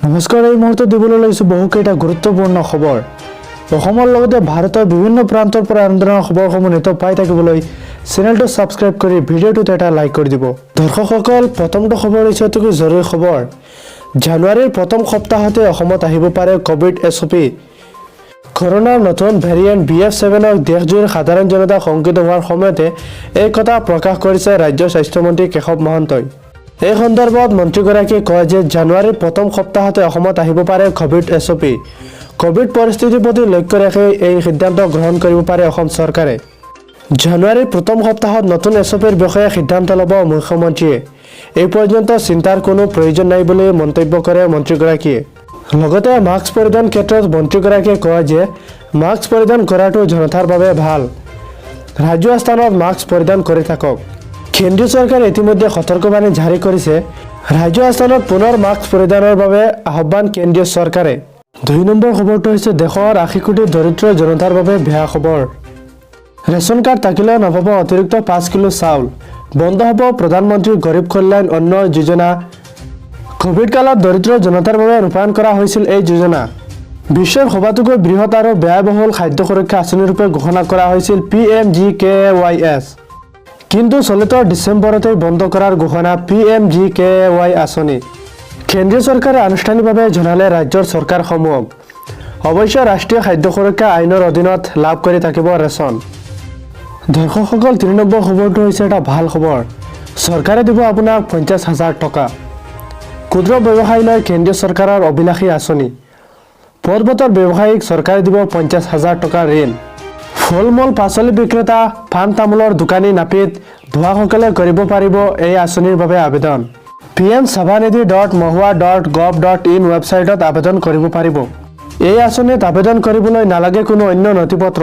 নমস্কাৰ। এই মুহূৰ্তত দিবলৈ লৈছোঁ বহুকেইটা গুৰুত্বপূৰ্ণ খবৰ। অসমৰ লগতে ভাৰতৰ বিভিন্ন প্ৰান্তৰ পৰা এনেধৰণৰ খবৰসমূহ নিতৌ পাই থাকিবলৈ চেনেলটো ছাবস্ক্ৰাইব কৰি ভিডিঅ'টোত এটা লাইক কৰি দিব। দৰ্শকসকল, প্ৰথমটো খবৰ হৈছে অতিকৈ জৰুৰী খবৰ। জানুৱাৰীৰ প্ৰথম সপ্তাহতে অসমত আহিব পাৰে ক'ভিড এছঅ'পি। কৰোণাৰ নতুন ভেৰিয়েণ্ট বিএফ 7ক দেশজুৰি সাধাৰণ জনতা শংকিত হোৱাৰ সময়তে এই কথা প্ৰকাশ কৰিছে ৰাজ্যৰ স্বাস্থ্যমন্ত্ৰী কেশৱ মহন্তই। এই সন্দৰ্ভত মন্ত্ৰীগৰাকীয়ে কয় যে জানুৱাৰীৰ প্ৰথম সপ্তাহতে অসমত আহিব পাৰে ক'ভিড এছঅ'পি। ক'ভিড পৰিস্থিতিৰ প্ৰতি লক্ষ্য ৰাখি এই সিদ্ধান্ত গ্ৰহণ কৰিব পাৰে অসম চৰকাৰে। জানুৱাৰীৰ প্ৰথম সপ্তাহত নতুন এছঅ'পিৰ বিষয়ে সিদ্ধান্ত ল'ব মুখ্যমন্ত্ৰীয়ে। এই পৰ্যন্ত চিন্তাৰ কোনো প্ৰয়োজন নাই বুলি মন্তব্য কৰে মন্ত্ৰীগৰাকীয়ে। লগতে মাস্ক পৰিধান ক্ষেত্ৰত মন্ত্ৰীগৰাকীয়ে কয় যে মাস্ক পৰিধান কৰাটো জনতাৰ বাবে ভাল। ৰাজহুৱা স্থানত মাস্ক পৰিধান কৰি থাকক। কেন্দ্ৰীয় চৰকাৰে ইতিমধ্যে সতৰ্কবাণী জাৰি কৰিছে। ৰাজহুৱা স্থানত পুনৰ মাস্ক পৰিধানৰ বাবে আহ্বান কেন্দ্ৰীয় চৰকাৰে। 2 নম্বৰ খবৰটো হৈছে দেশৰ 80 কোটি দৰিদ্ৰ জনতাৰ বাবে বেয়া খবৰ। ৰেচন কাৰ্ড থাকিলেও নাপাব অতিৰিক্ত 5 কিলো চাউল। বন্ধ হ'ব প্ৰধানমন্ত্ৰী গৰীব কল্যাণ অন্ন যোজনা। ক'ভিড কালত দৰিদ্ৰ জনতাৰ বাবে ৰূপায়ণ কৰা হৈছিল এই যোজনা। বিশ্বৰ সবাতোকৈ বৃহৎ আৰু ব্যয়বহুল খাদ্য সুৰক্ষা আঁচনিৰূপে ঘোষণা কৰা হৈছিল পিএমজিকেৱাই এছ। কিন্তু চলিত ডিচেম্বৰতেই বন্ধ কৰাৰ ঘোষণা পিএমজিকেৱাই আঁচনি। কেন্দ্ৰীয় চৰকাৰে আনুষ্ঠানিকভাৱে জনালে ৰাজ্যৰ চৰকাৰসমূহক। অৱশ্যে ৰাষ্ট্ৰীয় খাদ্য সুৰক্ষা আইনৰ অধীনত লাভ কৰি থাকিব ৰেচন। দৰ্শকসকল, 3 নম্বৰ খবৰটো হৈছে এটা ভাল খবৰ। চৰকাৰে দিব আপোনাক 50,000 টকা। ক্ষুদ্ৰ ব্যৱসায়ীলৈ কেন্দ্ৰীয় চৰকাৰৰ অভিলাষী আঁচনি। পৰ্বতৰ ব্যৱসায়ীক চৰকাৰে দিব 50,000 টকাৰ ঋণ। ফল মূল, পাচলি বিক্ৰেতা, পাণ তামোলৰ দোকানী, নাপিত, ধোৱাসকলে কৰিব পাৰিব এই আঁচনিৰ বাবে আবেদন। pmsvabanidhi.mohua.gov.in ৱেবছাইটত আবেদন কৰিব পাৰিব। এই আঁচনিত আবেদন কৰিবলৈ নালাগে কোনো অন্য নথি পত্ৰ।